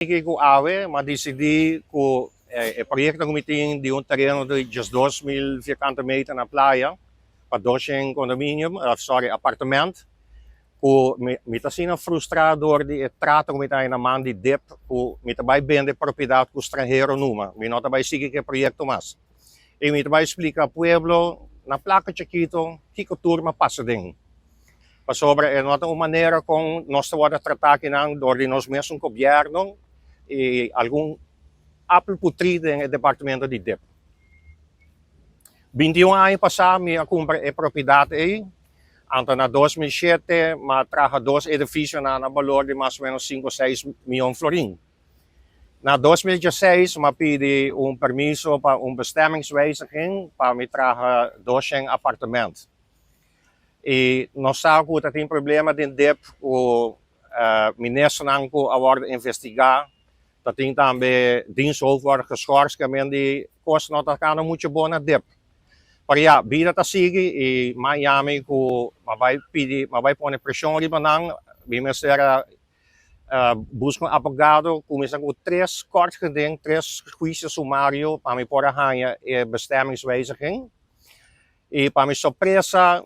Ki ku awe m'a disidí ku e proyekto ku mi tin di un tereno di 12.000 vierkante meter na Playa pa 200 condominium, sorry, apartement, ku mi ta asina frustrá dor di e trato ku mi ta haña na man di dip ku mi ta bai bende propiedat ku stranhero numa. Mi no ta bai sigui ku e proyekto mas. I mi ta bai splika pueblo na plaka chikito kiko tur m'a pasa den. Pasobra e no ta un manera kon nos ta wòrdu tratá akinan dor di nos mesun gobièrnu i algun apel putrí den e departamento di dip. 21 aña pasá mi a kumpra e propiedat ei, anto na 2007 mi a traha dos edifisionan na balor di mas o ménos sinku seis mion florin. Na 2016 mi a pidi un permiso pa un bestemmingswijziging pa mi traha 200 apartement. I nos sa ku ta tin problema den dip ku ministernan ku a wòrdu investigá. Ta tin tambe diensthoofd wòrdu geschorst ke men di kos no ta kanda muchu bon na dip. Pero ya, bida ta sigui i m'a yami ku m'a bai pidi, m'a bai pone preshon riba nan. Mi mester a buska un abogado, kuminsá ku tres kort geding, tres huisio sumario pa mi por a haña e bestemmingswijziging. I pa mi sorpresa,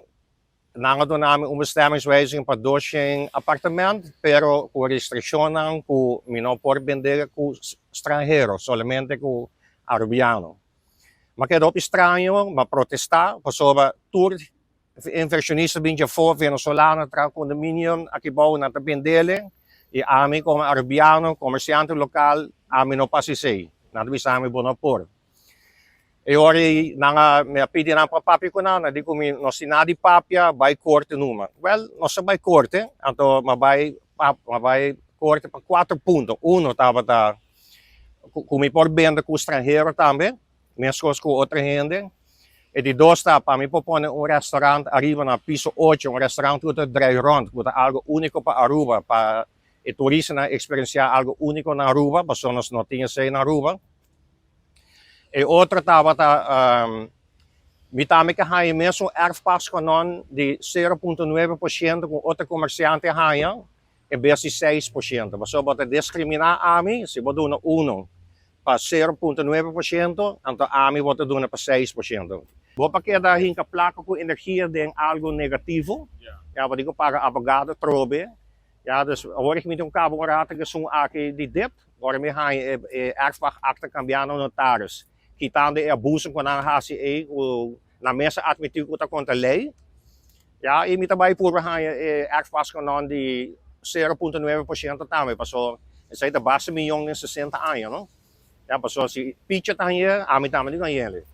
nan a duna mi un bestemmingswijziging pa 200 apartement, pero ku restrikshonnan ku mi no por bende ku stranhero, solamente ku arubiano. M'a keda hopi straño, m'a protestá, pasobra tur invershonista bin djafó, venezolano traha condominium aki bou, nan ta bendele, i ami komo arubiano, komersiante lokal, ami no por hasi esei. Nan ta bisa mi bo no por. E ora ei nan a, mi a pidi nan pa papia ku nan, nan di ku mi no si nada di papia, bai korte numa. Wèl, nos a bai korte, anto mi a bai mi a bai korte pa kuater punto. Uno tabata ku mi por bende ku stranhero tambe, meskos ku otro hende. E di dos ta pa mi por pone un restaurant ariba na piso ocho, un restaurant ku ta drai rònt, ku ta algu úniko pa Aruba, pa e turistanan eksperensiá algu úniko na Aruba, pasobra nos no tin esei na Aruba. E otro tabata mi tambe ke haña mesun erfpascanon di 0.9% ku otro komersiante a haña en bes di 6%. Pasobra bo ta diskriminá ami si bo duna uno pa 0.9%, anto ami bo ta duna pa 6%. Bo pa keda hinka plaka ku energia den algu negativo, ya bo tin ku paga abogado trobe. Ya, dus awor mi tin un kaba un rato ku esun aki di dip. Ora mi haña e e erfpachtakte kambiá na notaris, kitando e abuso ku nan a hasi ei ku nan mes a atmití ku ta kontra lei, ya, i mi ta bai purba haña e erfpachkanon di 0.9% tambe, paso esei ta basta miyon den 60 aña, no? Ya, paso si Picha ta hañ'é, ami tambe tin ku hañ'é.